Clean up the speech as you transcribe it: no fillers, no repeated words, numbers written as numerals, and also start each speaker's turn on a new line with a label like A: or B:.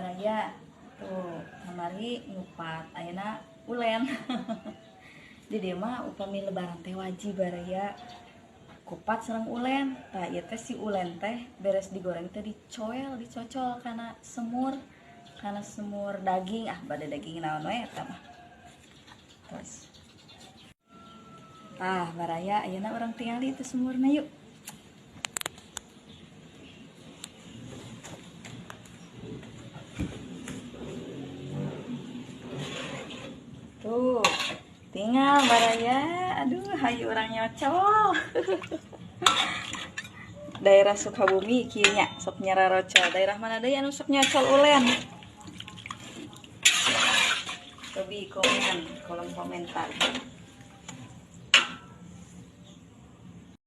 A: Baraya tuh kamari ngupat ayeuna ulen. Di dieu mah upami lebaran teh wajib baraya kupat sareng ulen. Tah ieu teh si ulen teh beres digoreng teh dicoel, dicocol kana semur daging, ah bade daging naon we eta mah. Terus tah baraya ayeuna urang tingali itu semurna yuk. Tuh, tinggal baraya, aduh hayu urang nyocol. Daerah Sukabumi kieu nya sok nyararocol. Daerah mana deui anu sok nyocol ulen? Cobi komen kolom komentar.